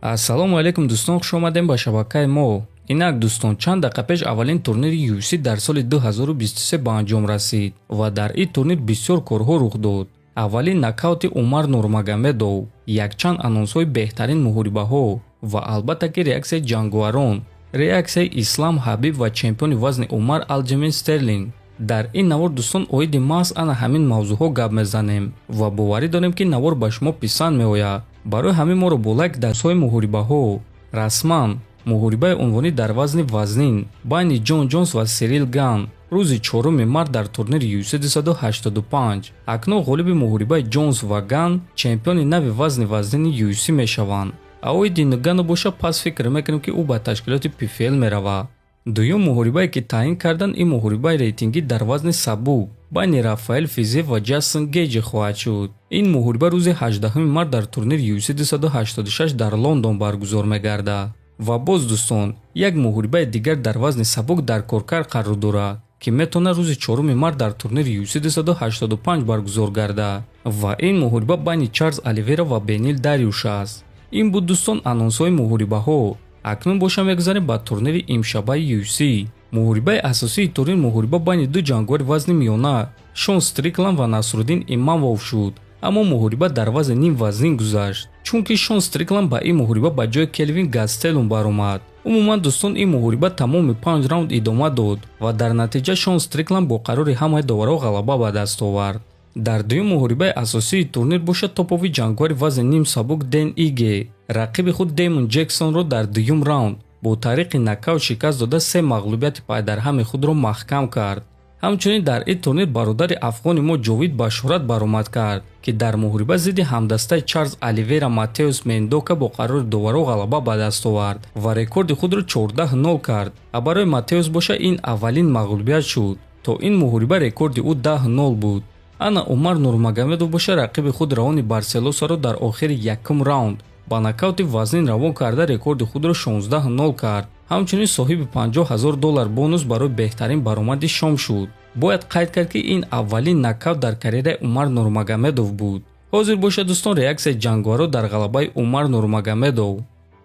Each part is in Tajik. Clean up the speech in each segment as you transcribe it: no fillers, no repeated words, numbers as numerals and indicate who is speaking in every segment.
Speaker 1: Ассалому алайкум, дӯстон, хуш омадем ба шабакаи мо. Инак, дӯстон, чанд дақиқа пеш аввалин турнири UFC дар соли 2023 ба анҷом расид ва дар ин турнир бисёр корҳо рух дод. Аввалин нокаути Умар Нурмагомедов, якчанд анонсҳои беҳтарин муҳорибаҳо ва албатта ки реаксияи ҷанговарон, реаксияи Ислам Ҳабиб ва чемпиони вазни Умар Алҷамин Стерлинг. Дар ин навор, дӯстон, оиди маҳз ана ҳамин мавзӯъҳо гап мезанем ва боварӣ дорем, ки навор ба шумо писанд меояд. Барои ҳамин моро бо лайк дарсҳои муҳорибаҳо. Расман муҳорибаи унвонӣ дар вазни вазнин байни Ҷон Ҷонс ва Сирил Ган рӯзи 4 март дар турнири UFC 285. Акнун ғолиби муҳорибаи Ҷонс ва Ган чемпиони нави вазни вазнини UFC мешаванд. Оиди Нгану боша, пас фикр мекунем, ки ӯ ба ташкилоти PFL меравад. Дуюм муҳорибае, ки таъин карданд, ин муҳорибаи рейтингӣ дар вазни сабук байни Рафаэл Физиев ва Ҷастин Гейҷи хоҳад шуд. Ин муҳориба рӯзи 18 март дар турнири UFC 286 дар Лондон баргузор мегардад. Ва боз, дӯстон, як муҳорибаи дигар дар вазни сабук дар коркард қарор дорад, ки метавонад рӯзи 4 март дар турнири UFC 285 баргузор гардад, ва ин муҳориба байни Чарлз Оливера ва Бенил Дариуш аст. Ин буд, дӯстон, анонсҳои муҳорибаҳо. Акнун боша мегузарем ба турнири имшабаи UFC. Муҳорибаи асосии турнир муҳориба байни ду ҷанговари вазни миёна Шон Стрикланд ва Насруддин Имамов шуд, аммо муҳориба дар вазни нимвазнин гузашт, чунки Шон Стрикланд ба ин муҳориба ба ҷои Келвин Гастелум баромад. Умуман, дӯстон, ин муҳориба тамоми панҷ раунд идома дод ва дар натиҷа Шон Стрикланд бо қарори ҳамаи доварҳо ғалаба ба даст овард. Дар дуюм муҳорибаи асосии турнир боша, топови ҷанговари вазни нимсабук Дэн Иге рақиби худ Деймон Ҷексонро дар дуюм раунд бо тариқи нокаут шикаст дода, се мағлубияти пайдарҳами худро маҳкам кард. Ҳамчунин дар ин турнир бародари афғони мо Ҷовид ба шӯҳрат баромад кард, ки дар муҳориба зидди ҳамдастаи Чарлз Оливера Матеус Мендока бо қарори доварҳо ғалаба ба даст овард ва рекорди худро 14-0 кард. А барои Матеус боша, ин аввалин мағлубият шуд. То ин муҳориба рекорди ӯ 10-0 буд. Ана Умар Нурмагомедов боша, рақиби худ Равони Барселосаро дар охири якум раунд ба нокаути вазнин равон карда, рекорди худро 16-0 кард. Ҳамчунин соҳиби 50 ҳазор доллар бонус барои беҳтарин баромади шом шуд. Бояд қайд кард, ки ин аввалин нокаут дар карьераи Умар Нурмагомедов буд. Ҳозир бошад, дӯстон, реаксияи ҷанговарро дар ғалабаи Умар Нурмагомедов.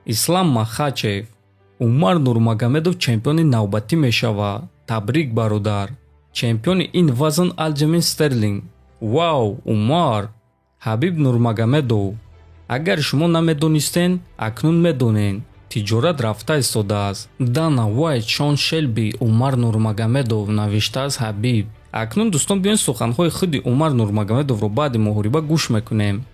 Speaker 1: Ислам Махачев: «Умар Нурмагомедов чемпиони навбатӣ мешавад. Табрик, бародар!» Чемпиони ин вазн Алҷамин Стерлинг: «Вау, Умар!» Ҳабиб Нурмагомедов: «Агар шумо намедонистен, акнун медонед. Тиҷорат рафта истодааст». Дана Уайт: «Шон Шелби, Умар Нурмагомедов», навиштааст Ҳабиб. Акнун, дӯстон, биёед, суханҳои худи Умар Нурмагомедовро баъди муҳориба гӯш мекунем.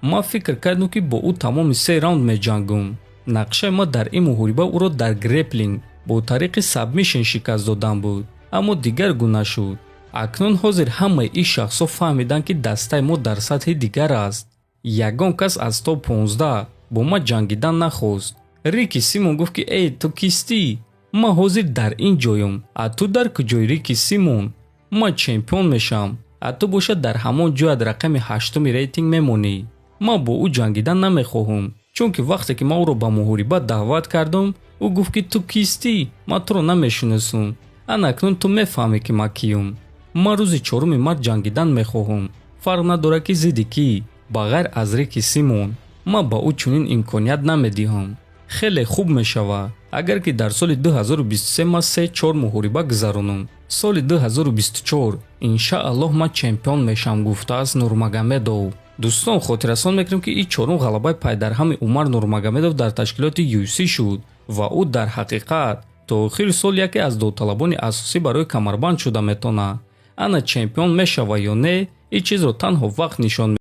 Speaker 1: «Ман фикр кардам, ки бо ӯ тамоми се раунд меҷангум. Нақшаи ман дар ин муҳориба ӯро дар греплинг бо тариқи сабмишн шикаст додан буд, аммо дигар гуна шуд. Акнун ҳозир ҳамаи ин шахсҳо фаҳмиданд, ки дастаи мо дар сатҳи дигар аст. Ягон кас аз топ 15 бо ман ҷангидан нахост. Рики Симон гуфт, ки эй, ту кистӣ? Ман ҳозир дар ин ҷоюм, а ту дар куҷои, Рики Симон? Ман чемпион мешавам, а ту бошад дар ҳамон ҷоят рақами ҳаштуми рейтинг мемонӣ. Ман бо ӯ ҷангидан намехоҳам, чунки вақте ки ман ӯро ба муҳориба даъват кардам, ӯ гуфт, ки ту кистӣ? Ман туро намешиносам. Ана акнун ту мефаҳмӣ, ки ман киюм. Ман рӯзи 4 март ҷангидан мехоҳам, фарқ надорад, ки зидди кӣ, ба ғайр аз Рики Симон. Ман ба ӯ чунин имконият намедиҳам. Хеле хуб мешавад, агар ки дар соли 2023 ман се чор муҳориба гузаронам. Соли 2024, иншааллоҳ, ман чемпион мешавам», гуфтааст Нурмагомедов. Дӯстон, хотиррасон мекунем, ки ин чорум ғалабаи пайдарҳами Умар Нурмагомедов дар ташкилоти UFC шуд ва ӯ дар ҳақиқат то охири сол яке аз довталабони асосӣ барои камарбанд шуда метавонад. Ана чемпион мешавад ё не, ин чизро танҳо вақт нишон.